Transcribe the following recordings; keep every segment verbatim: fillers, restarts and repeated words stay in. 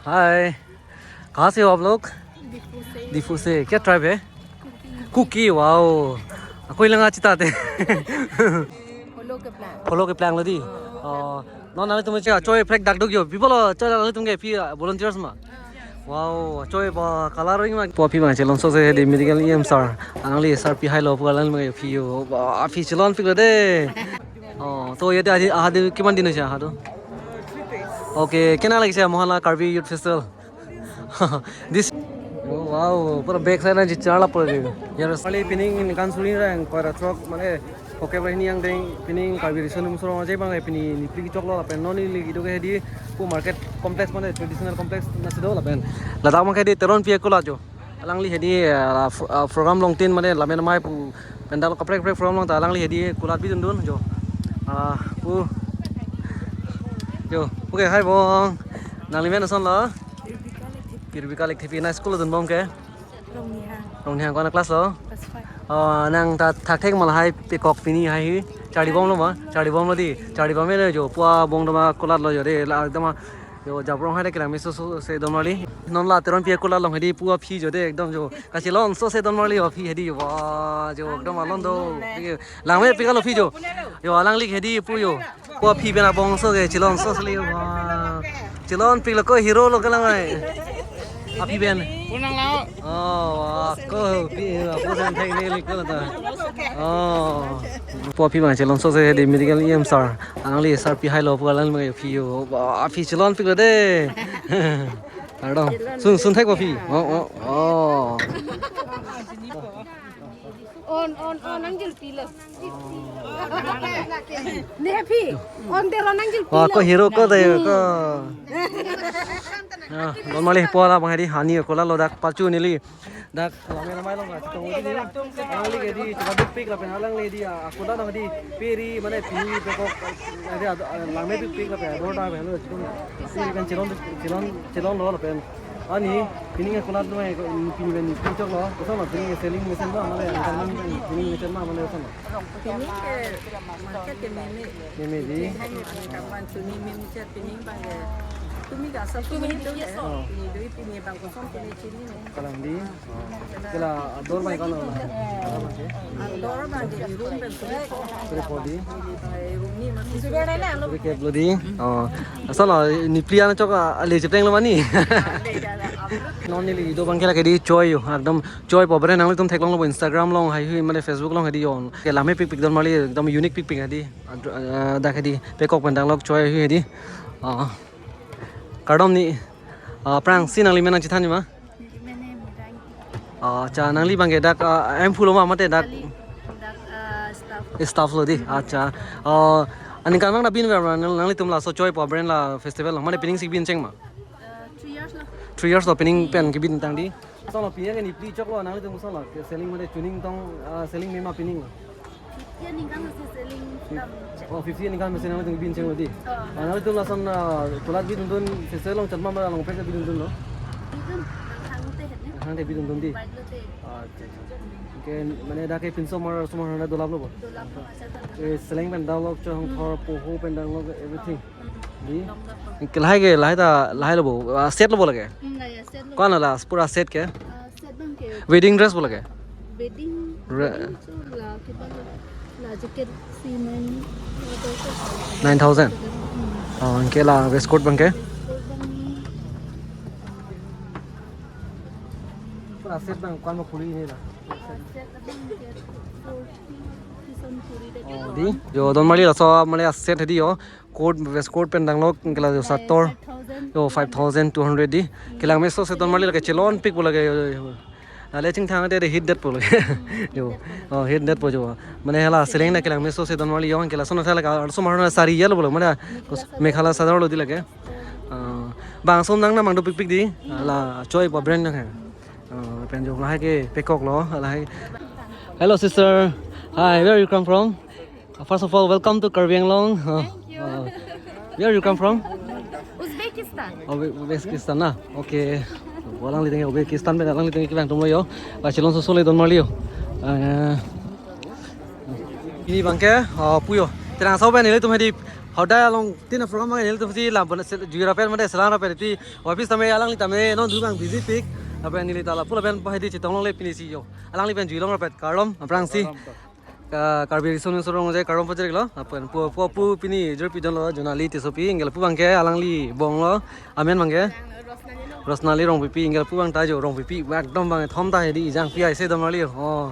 हाय, कहाँ से हो आप लोग? दीफू से। दीफू से। क्या ट्राइब है? कुकी। कुकी, वाओ। कोई लंगा चिताते। फॉलो के प्लान। फॉलो ke plang lo dei. Oh, non nanglitum choi phrek dak duk yo. People choi nanglitum ke aphi volunteers ma. Wow, choi ba coloring ma. Po aphi bang chelonso se hedi medical E M sir. Alangli sir pi hai lo pu alang ma aphi yo. Ba aphi chelonpik lo dei. Oh, to yate aji aha de kiman din hoise aha do? Okay, kena lagise Mohalla Karbi Youth Festival? This, oh, wow, pura back side na ji charla pura de. Yar sali pining kan suri rang para truck mane okay ba hini angdeng pining Karbi Riso Nimso Rong Aje bang pini nipli choklo lapen non ili ido ke hedi pu market complex mane traditional complex na sido lapen. Ladak mangke di Teronpi Kulat jo. Alangli hedi, ah, fr-, ah, program longtin mane lamen mai pu pandal kaprek kaprek program long ta alangli hedi kulat bidun dun jo. Ah, pu. Jo, okay, hai bong. Nangli men ason lo? Pirbika Lekthepi. Na school dunbom ke? Rongnihang. Rongnihang, ko-an class lo? Class five. Oh, nang ta thakthek ma lahai pekok pini hai hi. Charlibom lo ma? Charlibom lo dei. Charlibom lo jo. Pu abong doma kulat lo jo dei. La doma jo japrong hai de kelang meso so se don marli. Non la Teronpi Kulat along hedi pu aphi jo dei ekdom jo. Kachelonso se don marli aphi hedi. Wah, jo ekdom alon do. Langmepik lo aphi jo. Jo alangli hedi pu jo. Ko aphi pen abongso ke chelonso seli, wah. Chelonpik lo, ko hero lo kelang ai. Aphi pen. Punang lao. Oh, wah, ko aphi hero, ko sen thek ne lik lo ta. Oh. Po aphi bang chelonso se hedi medical E M sir. Alangli sir pi hai lo pu alang ma aphi yo. Wah, aphi chelonpik lo dei. Ardom. Sun, sun thek po aphi. Oh, oh, oh. On, on, on, nangjulpilo. Ne aphi, on dei ro nangjulpilo. Wah, ko hero ko dei ko. Ah, don marli pu la bang hedi hani kulat lo dak pachu neli. Dak lame lamai long dak tong di. Alangli hedi coba dupik lapen alangli hedi, ah, kulat lo hedi peri mane pini pekok hedi, ah, lame dupik lapen ador ta pen lo chitung. Peri pen chelon chelon chelon lo lapen. Ani, pining kulat lo, eh, ko, pining pen, pining choklo, kosonlo, pining selling mesen ma, mane, pining mesen ma, mane, kosonlo. Pining ke, market ke meme. Meme dei. Pining ke, kapan chuni meme chet pining bang ke. Tumi ke asap tumi tu ke. Oh. Pining dui pining bang koson pining chini me. Kalang dei. Oh. Kela ador bang kono. Ador bang ke irum pen suri po. Suri po dei. Irum ni mas. Suri kep lo dei. Oh. Asal nipli an chok ale chepleng lo mani. Non neli do bang kela ke dei choi yo. Ekdom choi po brand nanglitum theklong lo Instagram along hai hui mane Facebook along hedi yo. Ke lamepikpik don marli ekdom unique pikpik hedi. Ad-, ah, dak hedi pekok pen danglok choi hui hedi. Ah. Kardom ni. Ah, aphrangsi nangli men nangchethan ma? Neli men Mirang. Ah, acha, nangli bang ke dak, ah, M Phu lo ma mate dak? Kali, dak, ah, staff. Staff lo dei. Acha. Ah, aningkan bang na binver ma nang, nanglitum laso choi po brand la festival lo. Mane pining si bin cheng ma? Ah, three years lo. Three years lo pining pen kebin tang dei. Kosonlo pining ke nipli choklo nanglitum kosonlo ke selling mane chuning tong, ah, selling meme pining lo. Fifty aningkan masi selling dam chek. Oh, fifty aningkan masi nanglitum bin cheng lo dei. Oh. Ah, nanglitum lason, ah, kulat bidun dun festival along chan ma ma along pek bidun dun lo? Bidun, nanghang te het ne. Nanghang te bidun dun dei. Right lo te. Ah, acha, acha. Okay, mane dak ke pinso mar somar na dolap lo bo? Dolap lo, acha, dolap. Eh, selling pen dolap chong thor poho pen dolap everything. Dei? Long dolap lo. Ke lahai ke, lahai ta, lahai lo bo. Ah, set lo bo lake? Hmm, lahai set lo. Ko-an la, pura set ke? Ah, set bang ke. Wedding dress bo lake? Wedding, re- wedding so la, kiba la, la jacket si nine thousand. Nine thousand? Hmm. Oh, anke la waistcoat bang ke? Waistcoat bang ni. Pura set bang, ko-an ma puri ne la? Ah, set bang ke forty, fifty son puri de. Oh, dei? Jo, don marli laso mane set hedi yo. Coat, waistcoat pen danglok, kela jo sator. Five thousand. Jo, five thousand two hundred dei. Kelang meso se don marli lake chelonpik po lake jo, jo, jo. Ale chingthang te hit det po lake. Jo. Oh, hit det po jo. Mane hala selling na kelang meso se don marli yo, kela sona thala ka, so mar na sari yellow po lake. Mane kus-, mekhala sador lo dei lake. Ah, bang som nang na mangdupikpik dei. Hala choi po brand nang hai. Ah, pen jo lahai ke pekok lo, lahai. Hello sister. Hi, where you come from? Uh, first of all, welcome to Karbi Anglong. Uh, thank you. Uh, where you come from? Uzbekistan. Oh, Uzbe-, Uzbekistan na? Okay. Alangli tengke Uzbekistan pen alangli tengke kevang atum lo yo. Ba chelonso sole don marli yo. Uh, pini bang ke, uh, pu yo. Terang sau pen ilitum hedi Hodai along tin program abang nelitum si lam bon jui rapet mate selang rapet ti office tame alangli tame non dubang busy tik. Lapen neli ta lapu lapen pahidi chetong longle pinisi yo. Alangli pen jui long rapet kardom aphrangsi. Ka Karbi Riso Nimso Rong Jai kardom pajirlo. Lapen pu pu pu pini jur pidon lo Jonali Tissopi, anke lapu abangke alangli bong lo, amen abangke Rosnali Rongpipi, anke lapu abang ta jo Rongpipi, ekdom abang thom ta hedi ejangpi aise donmarli. Oh.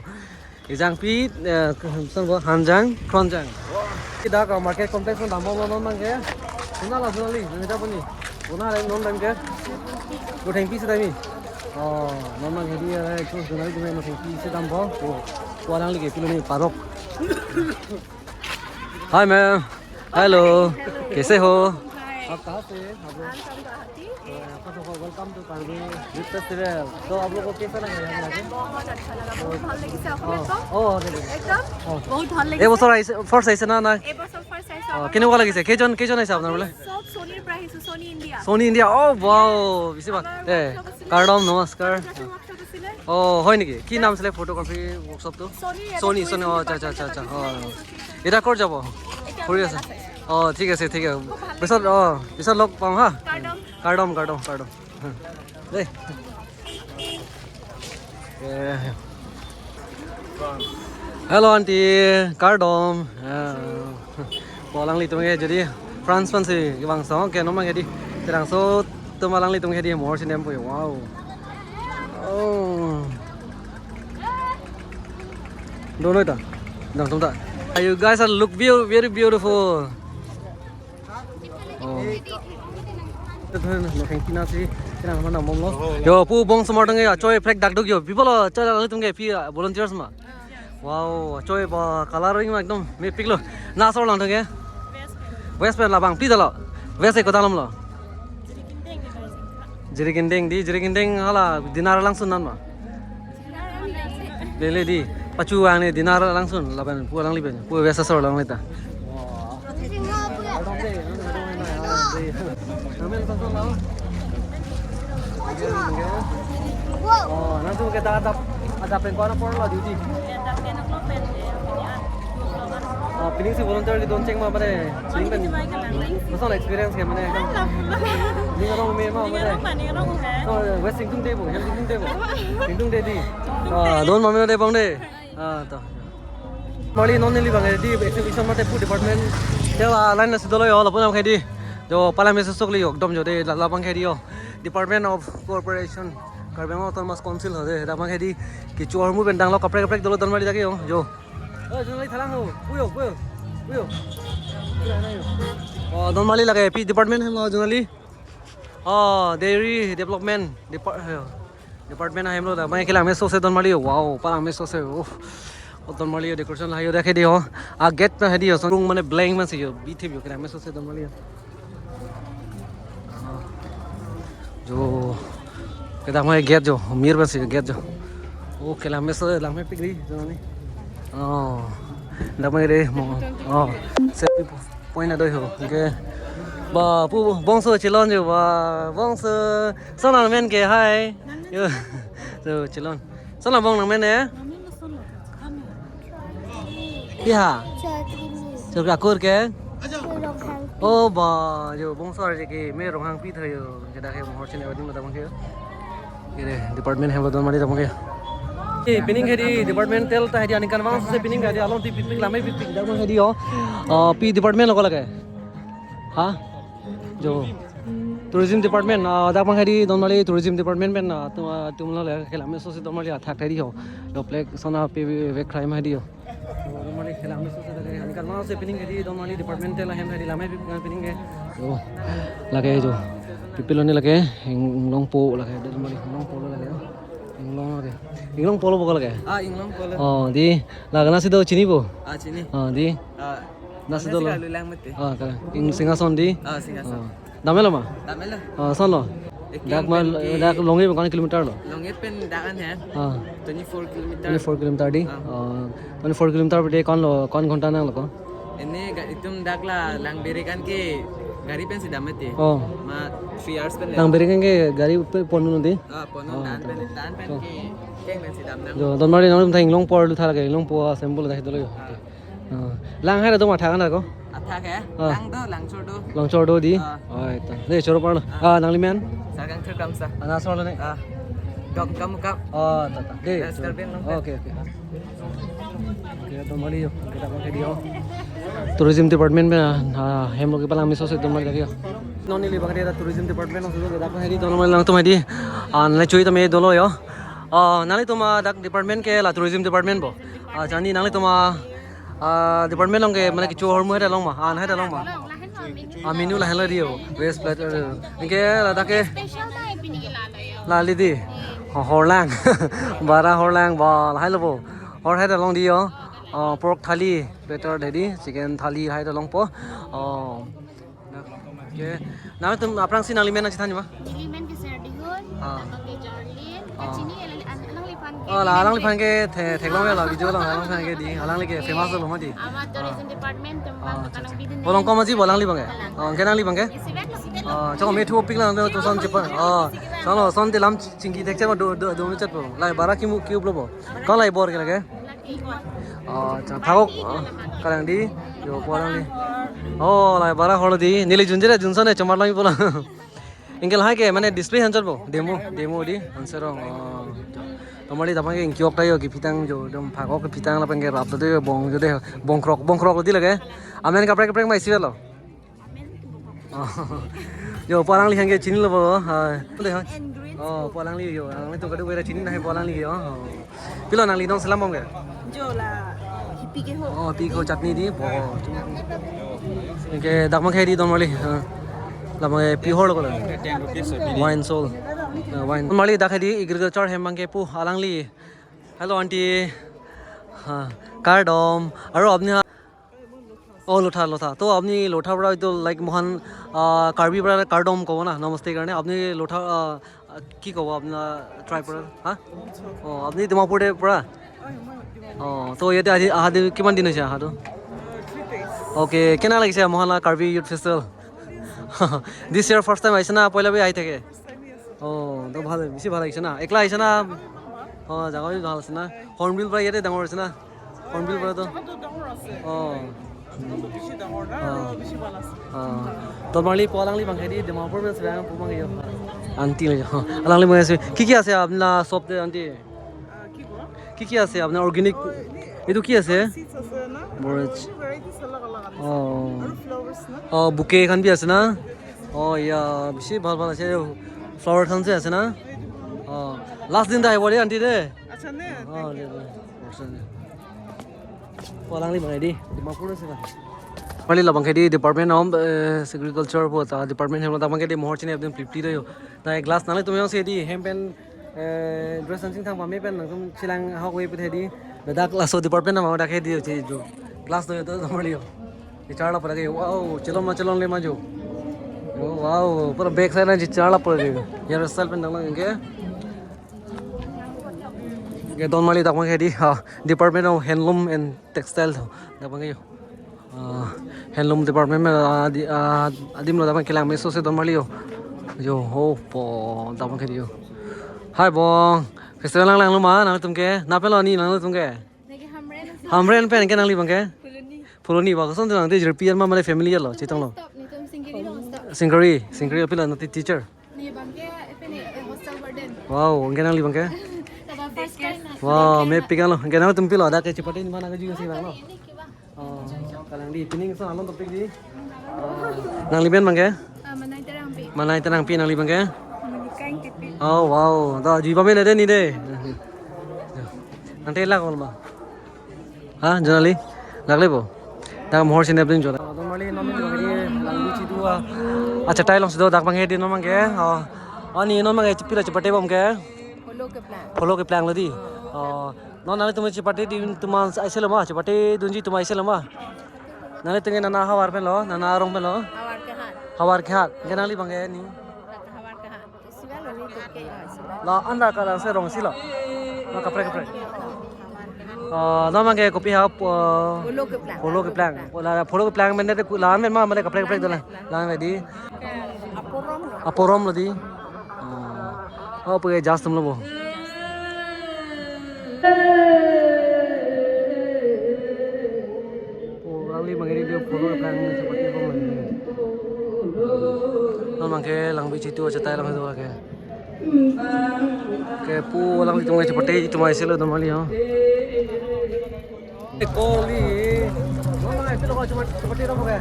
Ejangpi, eh, koson bo Hanjang, Kronjang. Dak, ah, market complex ma dam bom non abangke. Kona la Jonali, nang ta puni. Kona le non abangke. Bo thengpi si dam ni. Oh, non abang hedi, eh, kosonali dum non thengpi si dam bo. Oh, ko alangli ke piloni parok. Hi ma'am. Hello. Kaise ho? Hi. Aap kahan se? Aap log? I'm from Guwahati. Uh, first of all, welcome to Karbi Youth Festival. तो आप लोग को कैसा लगा यहाँ पे आके? बहुत अच्छा लगा, बहुत ভাল লাগিছে। অসমীয়াত কওক। অ, অ, ঠিক আছে। একদম অ। বহুত ভাল লাগিছে। এই বছৰ আহিছে, ফাৰ্ষ্ট আহিছে না, নাই? এই বছৰ ফাৰ্ষ্ট আহিছে। অ, আমাৰ কেনেকুৱা লাগিছে? কেইজন, কেইজন আহিছে আপোনাৰ বোলে? চব ছনীৰ পৰা আহিছো, ছনী ইণ্ডিয়া। ছনী ইণ্ডিয়া, অ, ৱাও, বেছি ভাল। আমাৰ এ, ৱৰ্কশ্বপ আছিলে। কাৰ্ডম, নমস্কাৰ। ফটোগ্ৰাফী ৱৰ্কশ্বপ আছিলে। অ, হয় নেকি? কি নাম আছিলে ফটোগ্ৰাফী ৱৰ্কশ্বপটো? ছনী, ছনী, ছনী, অ, আচ্ছা, আচ্ছা, আচ্ছা, আচ্ছা, অ। এতিয়া ক'ত যাব? এতিয়া ফুৰি আমি আছে? মেলা চাইছো। অ, ঠিক আছে, ঠিক আছে। খুব ভাল পিছত, লাগিল। অ, পিছত লগ পাম হা। কাৰ্ডম। কাৰ্ডম, কাৰ্ডম, কাৰ্ডম। দেই। এ। Hello, aunty. Kardom. Ah. Po alanglitum ke jadi France pensi kevang song ke non abang jadi. Terang so tum alanglitum ke di mor sinem po. Wow. Oh. Dono ta. Dang tum ta. You guys are look beau-, very beautiful. Oh. Lo thengpi nangsi, kenang mana mom lo. Yo, pu bongso atum ke, choi phrek dak duk yo. People lo, choi alanglitum ke, pi, ah, volunteers ma. Wow, choi ba, coloring ma ekdom, mepik lo. Na asor lang atum ke? West Bengal labang, pi ta lo? West e kota alam lo? Jirikindeng di, Jirikindeng hala, Diyunara alangsun an ma. Lele di, pachu ang ne Diyunara alangsun, lapen pu alangli pen, pu West asor alangli ta. Oh, nangtum ke ta adap, adap pen ko-an apor lo duty? Oh, pining si volunteer di don cheng ma mane, pining pen. Kosonlo experience ke mane ekdom. Ning arong me ma mane. Oh, West Singtung de bo, hem Singtung de bo. Singtung de di. Ah, don ma mane de bang de. Ah, to. Marli non neli abang di exhibition mate pu department. Te la line nasi dolo yo, lapu abang ke di. Jo pala message sok li yo, ekdom jo de, la, labang ke di yo. Department of Corporation, Karbi Anglong Autonomous Council ho de, labang ke di. Kecho ahormu pen dang lo kaprek kaprek dolo donmarli ta ke yo, jo. Oh, Jonali thalang ho. Puyo, puyo. Puyo. Oh, donmarli lake, pi department hem lo Jonali? Oh, dairy development depart-, eh, department ahem lo da. Abang ke langme sose donmarli. Wow, palangme sose. Oh. Oh, donmarli decoration la yo dak ke di ho. A gate ta hedi ho. Son rung mane blank masi yo. Bithip yo ke langme sose donmarli. Jo. Ke dak ma gate jo. Mir masi gate jo. Oh, ke langme sose langmepik di. Jo ni. Oh. Dak ma de mo. Oh. Selfie point ado ho. Ke. Ba, pu bongso chelon jo ba. Bongso. Son nangmen ke hai. Yo. So, chelon. Son nang bong nangmen e? Pi ha? Chokri akur ke? Oh, ba, jo bongso arje ke me Ronghangpi tho yo. Ke dak ke mohor chine wading mata bang ke. Ke de, department hem lo donmarli ta bang ke. Eh, pining ke di department tel ta hedi aningkan vang se pining ke di along ti pipik lamai pipik dak bang ke di yo. Oh, pi department lo ko lake? Ha? Jo. Tourism department, ah, dak bang ke di donmarli tourism department pen, ah, tu, ah, tum lo le ke langme sose donmarli athak ke di ho. Lo plek sona pe ve krai ma di ho. Donmarli ke langme sose dak ke, aningkan ma se pining ke di donmarli department tel ahem ke di lamai pi-, pining ke. Jo. Lake jo. Pipiloni lake, ing-, inglongpo lake, donmarli inglongpo lo lake. Inglong lake. Inglongpo lo bo ko lake? Ah, inglongpo lo. Oh, di, lake nasi do chini bo? Ah, chini. Oh, di. Ah, nasi do lo. Nasi kalu lang mati. Ah, kala. Ing Singhason di. Ah, Singhason. Ah. Dam-et lo ma? Dam-et lo. Ah, son lo. Eking dak ma, pen ke dak Longit pen ko-an kilometer lo? Longit pen dak an he. Ah. Twenty-four kilometer. Twenty-four kilometer di. Ah. Ah, twenty-four kilometer de ko-an lo, ko-an ghonta nang lo ko? Ene ga-, itum dak la Langberik an ke gari pensi dam mati. Oh. Ma three hours pen le. Langberik an ke gari pe pon lo di? Ah, pon lo. Ah, dan to. Pen, dan pen to. Ke keng pensi dam nang. Jo, donmarli nangtum ta inglongpo arlo tha lake, inglongpo a symbol dak dolo yo. Ah. Ah. Lang hai la do ma thang na ko? Athak he. Ah. Lang do, lang chor do. Langchor do di. Ah. Oi, ta. De, choro parlo. Ah. Ah, nangli men? Sargang Thur Kramsa. Ana solo ne. Ah. Dok kamu kap. Oh, ta, ta. De, Yes, choro. Karbi Anglong. Okay, okay. Okay, to mali yo. Kita pakai dia. Tourism department pen, ah, hem lo ke palang miso se to mali lagi yo. Non neli bang dia tourism department langsung ke dak hedi to mali lang to mali. Ah, nangli chui to me dolo yo. Ah, nanglitum adak department ke la tourism department bo. Ah, jani nanglitum a, ah, department along ke mane kecho ahormu hedi along ma. Ah, hedi along ma. Lahen lo menu. Ah, menu lahen lo di yo. Best plate. Anke ladak ke Special ta pini ke lalo yo. Lali di. Ho-, horlang. Bara horlang ba lahai lo bo. Hor hedi along di yo. Ah, pork thali, platter hedi, chicken thali hedi along po. Oh. Okay. Nangtum aphrangsi nangli men nangchethan ma? Neli men ke Serdihun, Ah. Abang ke Jorlin, Ah. Kachini, alang, alangliphan ke. Oh, la, alangliphan ke the-, theklong lo, video along alangliphan ke di, alangli ke famous lo mati. Ama tourism Ah. department atum Ah, bang acha, kanang acha. Bidin Bolong neli. Kom aji bo alangliphan ke? Alang. Oh, ke nangliphan ke? Isi bag lo, isi bag lo. Oh, chong me thu pik lang tu son chepa. Oh, chong lo son te lam chingki thek chepa do, do, do me chat po. Lai bara kimu kiu blo bo. Kon lai bor ke lake? Oh, acha, thakok, oh, kalang di, yo, po alangli. Oh, lai bara hor di, neli junjera junson e chomar lang ipo lang. Anke lahai ke, mane display hanchot bo, demo, demo di, hanserong, oh. To mali dak abang ke ingkiok ta yo, kepitang jo, dom phakok kepitang lapen ke rap ta yo, bong jo de, bongkrok, bongkrok di lake. Amen kaprek kaprek ma isi lo. Oh. Yo, po alangliphan ke chinilo bo. Ha. Ande ha. And green Oh, school. Po alangli yo. Alanglitum kadokave ta chini nangpo alangli yo. Oh. Pilo nangli nong selam bom ke? Jo la, hippie ke ho. Oh, pi ko chutney di. Bo. Anke dak abang ke di don mali. Ha. La abang ke pi hor lo ko la. Ten rupees only. Wine stall. Uh, wine. Mali dak di agriculture hem abang ke pu alangli. Hello aunty. Ha. Kardom. Aro apni ha- Oh, Lotha, Lotha. To apni Lotha para itu like mohan, ah, Karbi para kardom kobo na, namaste karone. Apni Lotha, ah, ah, ki kobo apni tribe para? Ha? Oh, apni Dimapur de para? Oh, to yate ahi, aha de kiman din hoise aha to? Okay, kena lagise mohan la Karbi Youth Festival? This year first time ahise na, poila bi ahi thake? Oh, to bhal, bisi bhal lagise na? Ekla ahise na? Oh, jaga bi bhal ase na? Hornbill para yate dangor ase na? Hornbill para to? Jagato dangor ase. Oh. Jagato bisi dangor na, Oh. Aro bisi bhal ase. Oh. To mali po alangli abang ke di Dimapur pen sevang pu abang yo. Aunty le jo. Alangli abang ase. Ki ki ase apni la shop te aunty? Ah, ki ko? Ki ki ase apni organic? Oh, ini Itu ki ase? Seeds ase na. Borage. Aro ini varieties alag alag ase. Oh. Aro flowers na. Oh, bouquet khan bi ase na? Oh, ya, bisi bhal bhal ase. Flower khan se ase na? Oh. Last din ta ahibo de aunty de. Acha ne, Oh, thank you. De, de. Awesome de. Po alangli abang di, Dimapur ase ba. Mali la abang ke di Department of, eh, Agriculture pu ta department hem lo ta abang ke di mohor chini abang plip plip do yo. Ta glass nanglitum yong se di hem pen, eh, dress nangchingthang pame pen nangtum chelang ahok we pu the di. Ladak laso department abang dak he di che jo. Glass do yo to mali yo. Chechar la pura ke, wow, chelom ma chelom le ma jo. Oh, wow, pura back side na chechar la pura ke. Hairstyle pen dang lang ke. Ke don mali dak abang ke di, ha, Department of Handloom and Textile to. Dak abang ke yo. Ah, handloom department pen, ah, di, ah, adim lo dak abang kelang meso se don mali yo. Yo, ho po, dak abang ke di yo. Hai bong, festival lang lang lo ma, nangtum ke, na pen lo ni nangtum ke? Neke Hamren ase. Hamren pen ke nangli abang ke? Phuloni. Phuloni ba, koson nang de jirpi ma mane family lo, chetong lo. Stop, netum Singiri lo, stop. Singiri, Singiri aphi la nangli teacher. Ne abang ke, eh, pen, eh, hostel warden. Wow, anke nangli abang ke? Taba first time na. Wow, me pik lo. Anke nangtum pilo, dak ke chepate ni mana ke juga sih bang lo. Ini kiba. Oh, kalang di pining so alon topik di. Oh, nangli pen abang ke? Ah, Manai Terangpi. Manai Terangpi nangli abang ke? Manikain Tipi. Oh, wow. Da, jui pame na de ni de. Nang te lak ol ma. Ha, Jonali? Lak le bo. Dak mohor sini abdin jora. Oh, don mali non ni jora di langlu chidu a. Acha, tai long sido dak abang ke di non abang ke. Oh. Ani non abang ke chepira chepate bom ke? Polo keplang. Polo keplang lo di. Oh. Non nangtum chepate di tum aise lo ma, chepate dunji tum aise lo ma. Nangtum ke nana havar pen lo, nana arong pen lo. Havar kehat. Havar kehat. Ke nangli abang ke ni. Havar kehat. Isi bang lo ni tuke ya, isi bang. La anda kala se rong si lo. Ma kaprek kaprek. Ah, non abang ke kopi ha, ah, Polo keplang. Polo keplang. Polo, polo keplang pen de la pen ma, ma de kaprek kaprek dola. Lang di. Aporom lo. Aporom lo di. Oh, oh, pake jas tum lo bo. Oh, alangli abang ke di polo keplang. Ke langbi chitu achetai lang do ke. Ke pu alanglitum ke chepate itum aiselo don mali ho. Koli. Mama aiselo ko chepate ram ke.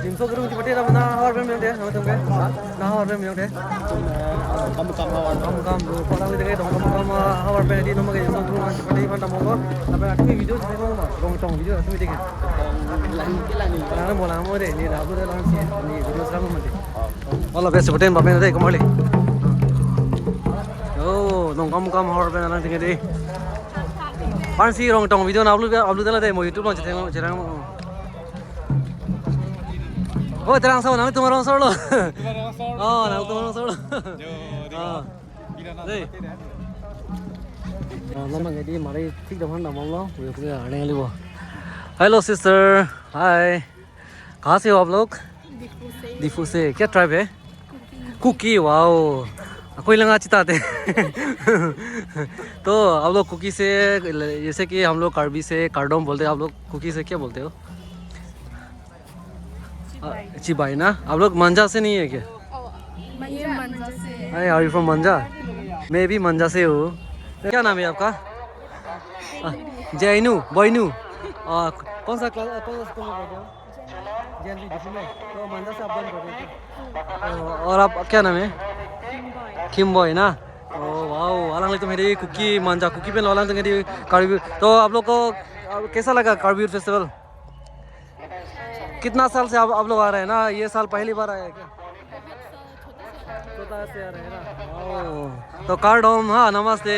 Jimso guru chepate ram na havar pen meyong de, na havar pen meyong de. Kam kam havar. Kam kam bro. Alanglitum ke Dongkamukam havar pen di nomor ke Jimso guru chepate pen tamo ko. Tapi aku video chepate mo. Rongtong video aku deke. Lang lang mo de ni labu de lang si ni video seram mo de. All the best, chepate bapen de, kemali. Yo, Dongkamukam havar pen alang tinggi de. Pansi Rongtong video na upload, upload la de, mo YouTube along chetheng, chetheng mo. Oh, terang so, nangtum rong so lo. Oh, nangtum rong so lo. Yo, di. Oh. Dei. Ah, mama ke di mari thik dam han dam lo. Yo, ke arne libo. Hello sister. Hi. कहाँ से हो आप लोग? दीफू से। दीफू से। क्या tribe है? Kuki. Kuki, wow. कोई लंगा चिताते। तो आप लोग कुकी से, जैसे कि हम लोग कार्बी से कार्डोम बोलते हैं, आप लोग कुकी से क्या बोलते हो? चिबाई। आ, चिबाई ना? आप लोग मंझा से नहीं है क्या? ओ, ये मंझा से। Hi, are you from मंझा? मैं भी मंझा से हूँ। क्या नाम है आपका? आ, जैनू, बोइनू। आ, कौन सा क्लास, कौन सा स्कूल में पढ़ते हो? जैन भी दिखने। तो मंझा से आप ज्वाइन कर रहे थे। ओ, और आप क्या नाम है? किमबॉय। किमबॉय ना? ओ, वाओ, alanglitum hedi Kuki, मंझा Kuki pen lo alanglitum hedi Karbi। तो आप लोग को, आ, कैसा लगा कार्बी यूथ फेस्टिवल? कितना साल से आप, आप लोग आ रहे हैं ना? ये साल पहली बार आए हैं क्या? छोटा से आ रहे हैं ना? ओ, तो कार्डोम, हाँ, नमस्ते।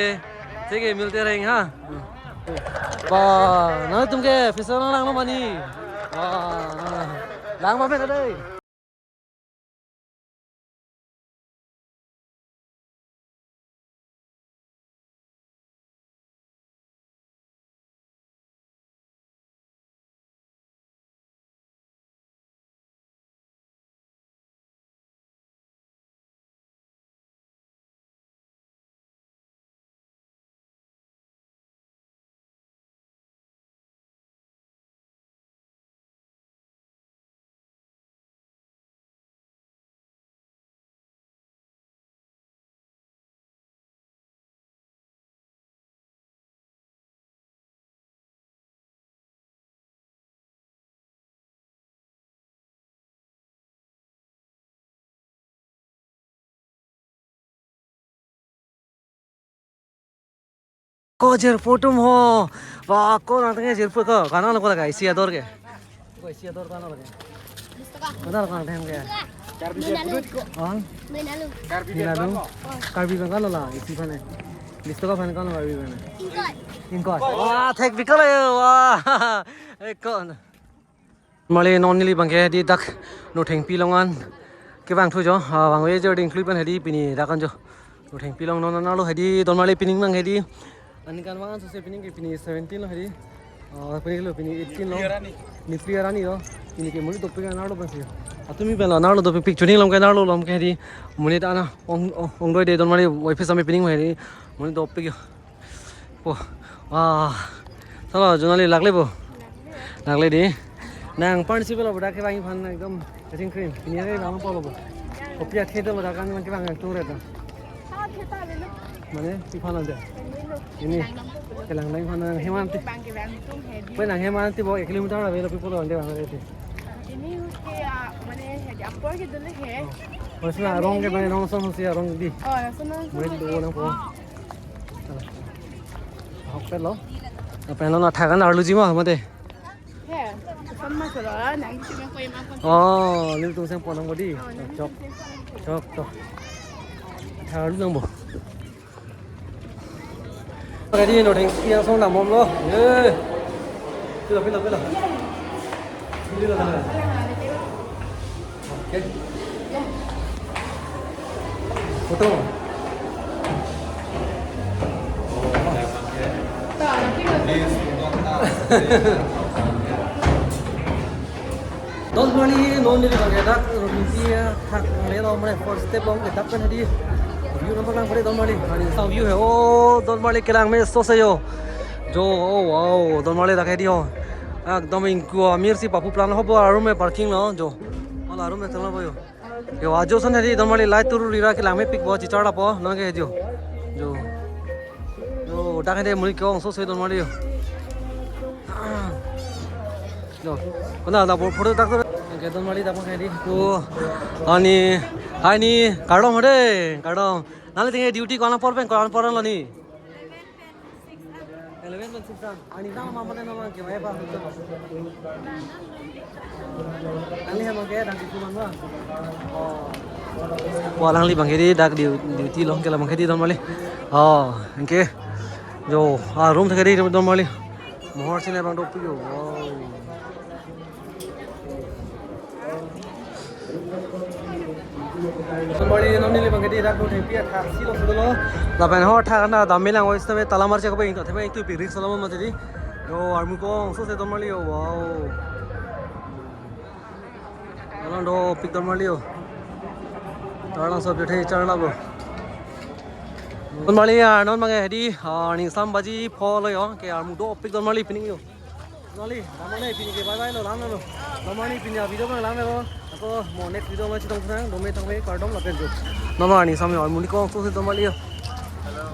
ठीक है, मिलते रहेंगे, हाँ। Ba, nangtum ke festival nang lang lo mani. Ba, lang ba me kadai. Ko jirpo atum ho. Ba, ko nangtum ke jirpo ko. Kana lo ko laga isi ador ke. Ko isi ador kana lo ke. Kana lo kana atum ke. Minalu. Oh? Minalu. Karbi Bengal lo la isi aphan ke. Bish taka aphan ke lo Karbi aphan ke. Ingkoi. Ingkoi. Wah, thek bikal ya. Wah. Ekon. Mali non neli abang ke hedi dak Nothengpi along an kevang thu jo, ah, vangve jo ding klui pen hedi pini dak an jo. Nothengpi along non nalo hedi don mali pining abang hedi. Aningkan vang an sose pining ke pini seventeen lo hedi. Ah, pini lo pini eighteen lo. Niphli arni lo. Pini ke monit dopik nalo pensi. Atumi pen lo nalo dopik pik chuning along ke nalo lom ke hedi. Monit ana ong ong ongdoi de don mali wifi sami pining hedi. Monit dopik yo. Po. Wah. Salo, Jonali lakle po. Lakle di. Nang pan si pelo bodak kevang aphan ekdom kaching krim. Ini hari bang po lo po. Kopi akhir lo bodak kan kevang yang turet na. Mane, si aphan aja. Ini. Kelang nang aphan nang hemanti. Pwe nang hemanti bo ek kilometer la velo people ande bang ante. Ini ke, ah, mane, hedi apor ke dulu he. Oh. Masih arong ke mane nongson si arong di. Oh, nongson nongson. Mane do nang po. Ahok pen lo. Lapen lo na thakan arlu jima mate. He, sama solo, ah, nang cuma koi makan. Oh, nelitum seng ponang bodi. Oh, nang chok. Cuma seng ponang. Chok, chok. Arlu nang bo. Ready, Nothengpi angsong dam bomlo. Ye. Pilo, pilo, pilo. Pilo, pilo. Okay. Photo. Don mali non neli abang ke dak room si thak le lo mane first step along ke dak pen hedi. View number lang pare don mali. Ani sa view he. Oh, don mali kelang meso se yo. Jo, oh wow, don mali dak hedi ho. Ekdom ingku amir si papu plan ho bo arum me parking lo jo. Wala arum me tenglo bo yo. Yo, ajo ason hedi don marli light turu rira kelang mepik bo, chicharlapo, nonke jo. Jo. Jo, dak hedi monit kong so se don marli yo. Jo. Kona da bor photo dak to. Ke don marli dak hedi. Jo. Ani, hai ni, kardom hede, kardom. Nangli tengke duty ko-an apor pen, ko-an apor lo ni? Eleven pen six an. Ani tang mama tang nang ke, ba, ba. Nangli hem ke dak duty man ba? Oh. Wah, nangli abang ke di dak du-, duty long ke la abang ke di don marli. Oh, anke. Jo, ah, room thek di don marli. Mohor sini abang dopik yo. Wow. Don marli, non neli abang ke di dak do thengpi athak si lo sudo lo. Lapen ho thak na dam melang oi sitame tala marche ko pe ingta theme ingtu pi risk lo mati di. Yo, armu kong so se don marli yo, wow. Alang dopik don marli yo. Tarlang so pithe charla bo. Don marli ya, non abang ke hedi, ah, ning sam baji pho lo yo, ke armu dopik don marli pining yo. Nali, damne pini ke bye bye lo, lang lo. Damne pini a video ko lang lo. Ako mo next video ma chetong sang, dome thang me kardom lapen jo. Damne ni sam yo, monit kong so se don marli yo. Hello.